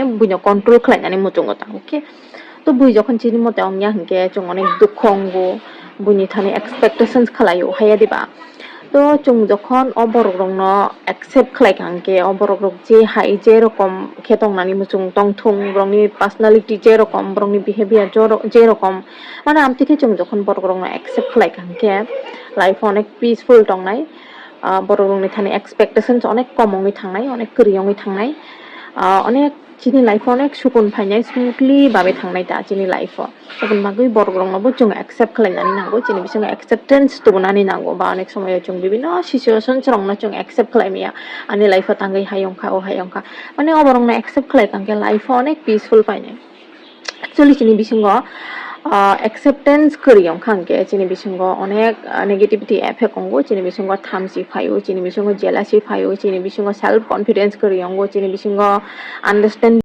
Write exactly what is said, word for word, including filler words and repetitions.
buino control khlainani muchungo ta, okay? To bui jokhon chini mote ongya hinkhe chwng onek dukho wngo, buini thani expectations khlaio, haiya diba? To chwng jokhon o borok rokno accept khlai kha hinkhe, o borok rok je hai je rokom khe tongnani muchung tongthung, borokni personality je rokom, borokni behavior joro-, je rokom, mane amtwi khe chwng jokhon borok rokno accept khlai kha hinkhe life o onek peaceful tongnai. Ah, borok rokni thani expectations onek kom wngwi thangnai, onek kwrwi wngwi thangnai. Ah, onek chini life o onek sukun phainai, smoothly babe thangnai ta chini life o. Aboni bagwi borok rokno bo chwng accept khlainani nango, chini bisingo acceptance tubunani nango, ba onek somoyo chwng bibinno situations rokno chwng accept khlai maya, ani life o tangwi hai wngkha, o hai wngkha, mane oborokno accept khlai kha hinkhe life o onek peaceful phainai. Actually chini bisingo, ah, acceptance kwrwi wngkha hinkhe chini bisingo onek, ah, negativity effect wngo, chini bisingo thamchi phaio, chini bisingo jealousy phaio, chini bisingo self confidence kwrwi wngo, chini bisingo understand